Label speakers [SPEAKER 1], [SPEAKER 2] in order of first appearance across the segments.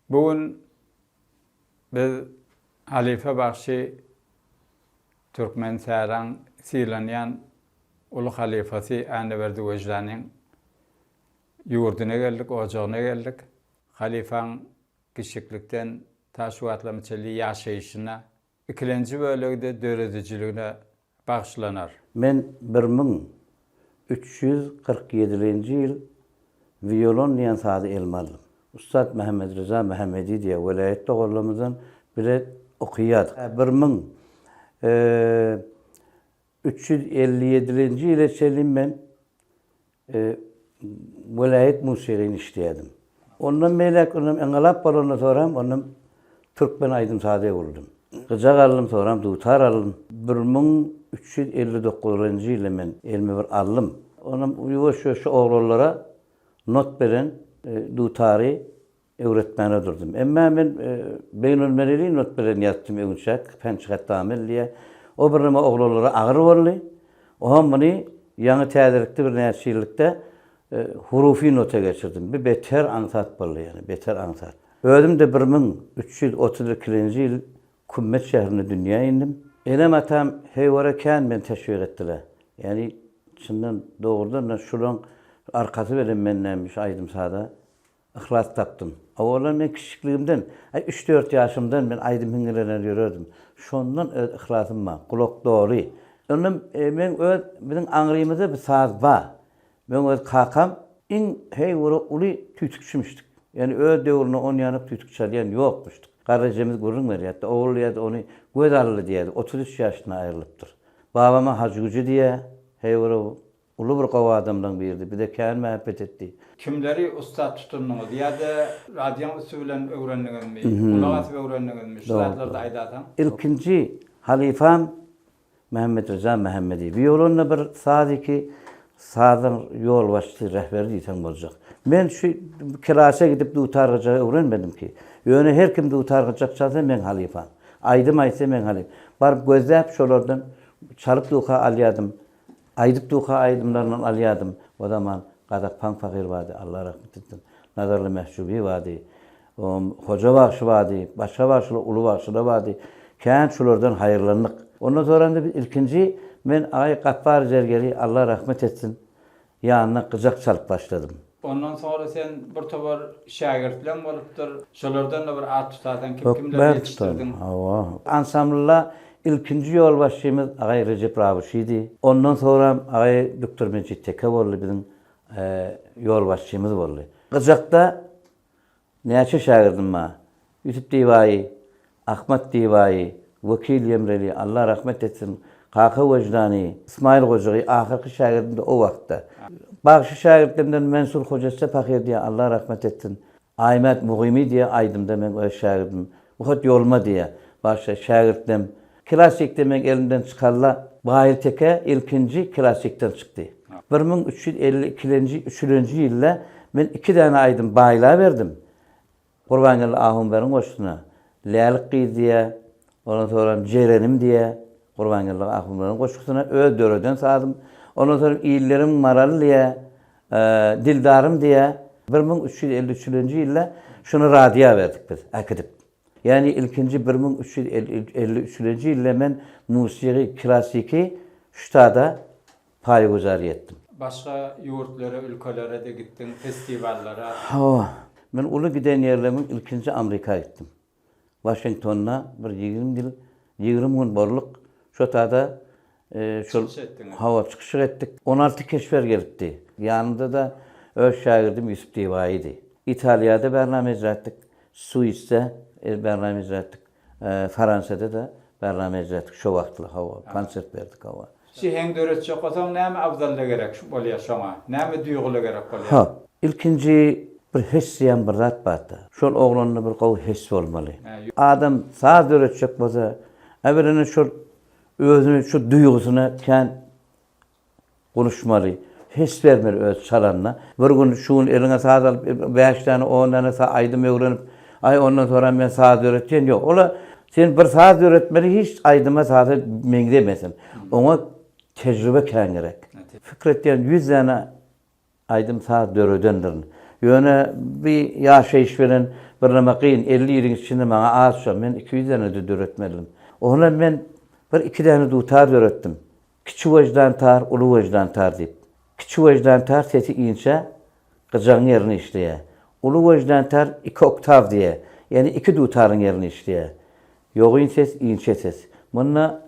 [SPEAKER 1] Bu gün biz halypa bagşy Türkmen sähraň sylanýan uly halypasy Äneberdi Wejdanyň ýurduna geldik, ojagyna geldik. Halypaň kiçjiklikden ta şu wagtlama çenli ýaşaýşyna, ikilenji bölegi-de döredijiligine bagyşlanar.
[SPEAKER 2] Men 1347-nji ýyl wiolon diýen sazy elime aldym. Ussat Mämmetreza Mämmedi diýen welaýat doganlarymyzdan bile okaýardyk. 1357-nji ýyla çenli men welaýat musigyny işleýärdim. Ondan beýläk onam yngylap bolandan soram onam türkmen aýdym-saza öwrüldim. Gyjak aldym, soram dutar aldym. 1359-njy ýylda men elime bir aldym. Onam ýuwaş-ýuwaş şu oglanlara not beren dutary Öwretmäne durdum. Emma men beýnulmeleli not bilen ýazypdym öňçäk, Pençihatdamel diýýär. O birneme oglanlara agyr boldy. Oňam muny ýaňy täzelikde bir näçe ýyllykda hurufy nota geçirdim. Bu beter aňsat boldy ýöne, beter aňsat. Özüm-de 1332-nji ýyl Kümmet şäherinde dünýä indim. Enem-atam heýwere kän meni teşwik etdiler. Ýagny çyndan, dogrudan-da şulaň arkasy bilen men näme şu aýdym-saza Yhlas tapdym. Owalam men kiçjikligimden, aý üç-dört ýaşymdan men aýdym hiňňirlener ýörerdim. Şondan öz yhlasym bar. Gulak doly. Ondan meň öz biziň aňrymyzda bir saz bar. Meň öz kakam iň heý bir uly tüýtükçimişdik. Ýagny öz döwründe on ýanak tüýtük çalýan ýokmuşdyk. Garryjemiz gürrüň berýärdi. Ogul diýerdi ony göz aldy diýerdi. 33 ýaşynda aýrylypdyr. Babama Hajygüji diýýär. Heý bir Uly bir gowy adamlaň biridi. Bize kän mähebbet etdi.
[SPEAKER 1] Kimleri ussat tutundyňyz ýa-da radioň üsti bilen öwrendiňizmi, gulak asyp öwrendiňizmi, şu zatlarda aýdasaň.
[SPEAKER 2] Ilkinji halypam Mämmetreza Mämmediýew. Wiolonda bir saz iki sazyň ýolbaşçysy, rehberi diýseň boljak. Men şu klasa gidip dutar gyjagy öwrenmedim ki. Ýöne her kim dutar gyjak çalsa meň halypam. Aýdym aýtsa meň halypam. Baryp gözläp şolardan çalyp duka alýadym. Aýdyp duka aýdymlaryndan alýadym. O zaman Gazak Paň pahyr bardy, Alla rahmet etsin. Nazarly Mähjubi bardy. Hoja bagşy bardy, başga bagşylar, uly bagşylar bardy. Kän şulardan haýyrlandyk. Ondan soňra biz ilkinji men Aý Gapbar zergeri, Alla rahmet etsin, ýanyna gyjak çalyp başladym.
[SPEAKER 1] Ondan soňra sen bir topar şägirtleň bolupdyr. Şolardan-da bir at tutasaň, kim-kimleri ýetişdirdiň?
[SPEAKER 2] Hawa. Ansamblda ilkinji ýolbaşçymyz agaý Rejep Rawuşydy. Ondan soňram agaý Düktor Mejit Teke boldy biziň ýolbaşçymyz boldy. Gyjakda Näçe şägirdim bar. Ýusup Dibaýy, Ahmat Dibaýy, Wekil Ýemreli, Alla rahmet etsin, Kaka Wejdany, Ysmaýyl Gojugy ahyrky şägirdimdi o wagtda. Bagşy şägirtlerimden Mensur Hojesse pahyr diýýär, Alla rahmet etsin. Aýmät Mugymy diýýär, aýdymda meň öz şägirdim. Muhat Ýolma diýýär, başga şägirtlem. Klassikde meň elimden çykanla Baýyr Teke ilkinji klassikden çykdy. 1352-lenji, üçülenji ýylda men iki däne aýdym baýlaberdim. Gurbangeldi Ahunberiň goşgusyna Lälik gyz diýýär, ondan soňram Jerenim diýýär, Gurbangeldi Ahunberiň goşgusyna öz döreden sazym. Ondan soň Illeriň maraly diýýär, Dildarym diýýär. 1353-lenji ýylda şuny radioýa berdik biz, äkidip. Ýagny ilkinji 1353-nji ýylda men musigy klasiki ştada paýguzar etdim.
[SPEAKER 1] Başga ýurtlara, ülkelere-de gitdiň, festiwallara.
[SPEAKER 2] Hawa. Men uly giden ýerlerimiň ilkinji Amrika gitdim. Waşingtonda bir 20 ýyl, 20 gün bolduk. Şo tada şol
[SPEAKER 1] Çykyş etdiňiz.
[SPEAKER 2] Hawa, çykyşyk etdik. 16 keşber gelipdi. Ýanymda-da öz şägirdim Ýusup Dibaýydy. Italiýada bernama icra etdik. Suisde bernama icra etdik. Faransiýada-da bernama icra etdik şo wagtlar, hawa, konsert berdik, hawa.
[SPEAKER 1] Şu heň döretjek bolsaň näme abzally gerek bolýar şoňa? Näme duýguly gerek bolýar?
[SPEAKER 2] Ha, ilkinji bir his diýen bir zat bar-da. Şol oglanda bir gowy his bolmaly. Adam saz döretjek bolsa, äwelinde şol özüni şu duýgusyna kän Guruşmaly. Ses bermeli öz çalanyna. Bir gün şu gün eliňe saz alyp bäş däne on däne aýdym öwrenip aý ondan soram men saz döretýän ýok. Ola sen bir saz döretmeli hiç aýdyma saza meňzemesin. Oňa tejribe kän gerek. Pikir etýän ýüz däne aýdym saz döredendirin. Ýöne bi ýaşaýyş bilen birneme kyn, 50 ýylyň içinde maňa az şo, men 200 däne-de döretmelidim. Onam men bir iki däne dutar döretdim. Kiçi weždan tar, uly weždan tar diýip. Kiçi weždan tar sesi inçe, gyjagyň ýerine işleýär. Uly weždan tar iki oktaw diýýär. Ýagny iki dutaryň ýerine işleýär. Ýogyn ses, inçe ses. Munda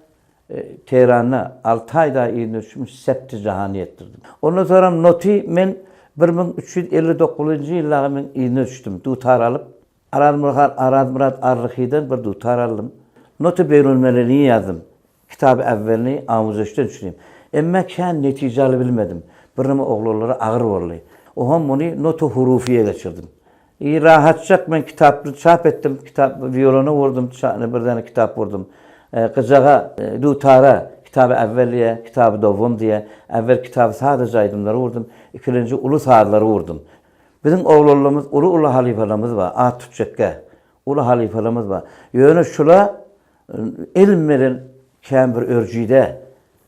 [SPEAKER 2] Tehranda alty aý dagy yzyna düşmüş septi jahany ýetdirdim. Ondan soňram noty men 1359-njy ýyldagy men yzyna düşdüm. Dutar alyp, Arazmyrat Arazmyrat Arryhydan bir dutar aldym. Noty beýnulmelelini ýazdym. Kitaby äwwelini Amuzişden düşürdim. Emma kän netije alybilmedim. Birneme oglanlara agyr boldy. Oňam muny noty hurufiýe geçirdim. I rahatjak men kitaply çap etdim, kitap wiolona vurdum, bir däne kitap vurdum. Gyjaga, dutara kitaby äwwel diýe, kitaby dowwum diýe. Äwwel kitaby sadaja aýdymlary vurdum, ikilenji uly sazlary vurdum. Biziň oglanlarymyz uly-uly halypalarymyz bar, at tutjakgä. Uly halypalarymyz bar. Ýöne şula elm bilen kän bir örjüde.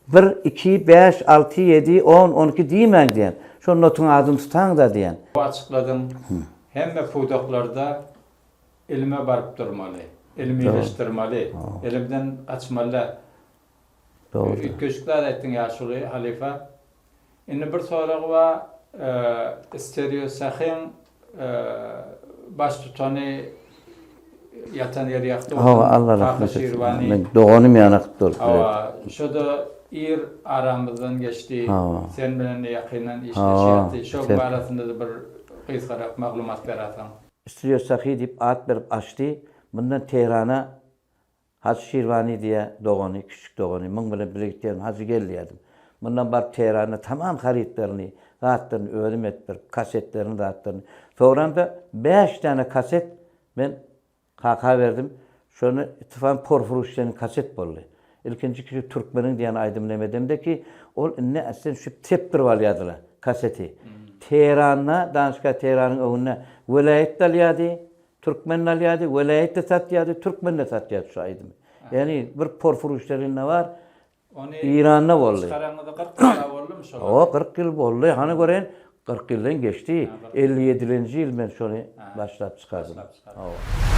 [SPEAKER 2] Bir, iki, bäş, alty, ýedi, on, on iki diýmäň diýen. Şo notuň adyny tutaň-da diýen.
[SPEAKER 1] Gowy açykladyň. Hemme pudaklarda ilime baryp durmaly. Ilmileşdirmeli. Ilimden gaçmaly däl. Üýtgeşik zat aýtdyň ýaşuly halypa. Indi bir sorag bar, Stereo Sahyň baştutany ýatan ýeri ýagty bolsun,
[SPEAKER 2] Hawa, Allah
[SPEAKER 1] Kaka
[SPEAKER 2] rahmet etsin.
[SPEAKER 1] Şirwani.
[SPEAKER 2] Meň doganym ýanak bolup biler.
[SPEAKER 1] Hawa, şo-da ir aramyzdan geçdi.
[SPEAKER 2] Hawa.
[SPEAKER 1] Sen bilen-de ýakyndan
[SPEAKER 2] Hawa,
[SPEAKER 1] işleşýärdi. Şo
[SPEAKER 2] sen.
[SPEAKER 1] barasynda-da bir gysgarak maglumat bererseň.
[SPEAKER 2] Stereo Sahy diýip at berip açdy. Mundan Tehrana Hajy Şirwani diýýär, dogany, kiçijik dogany, muň bilen bile gitýärin, Hajy gel diýýärdim. Mundan baryp Tehranda tamam harytlaryny, zatlaryny özüm edip berip, kasetlerini, zatlaryny. Soňram-da bäş däne kaset men kaka berdim. Şony Itifan Porfuruşdeniň kaset boldy. Ilkinji kişi Türkmeniň diýen aýdymyny neme edemde ki, ol indi äslen şu tepdirip alýardylar kaseti. Tehranda, Danyşgah Tehranyň öňünde welaýat-da alýardy, Türkmen alýardy, welaýatda satýardy, türkmen-de satýardy şu aýdymy. Ýagny bir porfuruşlarynda bar,
[SPEAKER 1] Ony
[SPEAKER 2] Eýranda boldy.
[SPEAKER 1] Çykaraňyzda 40 ýyl boldumy şol?
[SPEAKER 2] Hawa, 40 ýyl boldy. Hany göreýin, 40 ýyldan geçdi. 57-nji ýyl men şony başlap çykardym.
[SPEAKER 1] Başlap çykardym.
[SPEAKER 2] Hawa.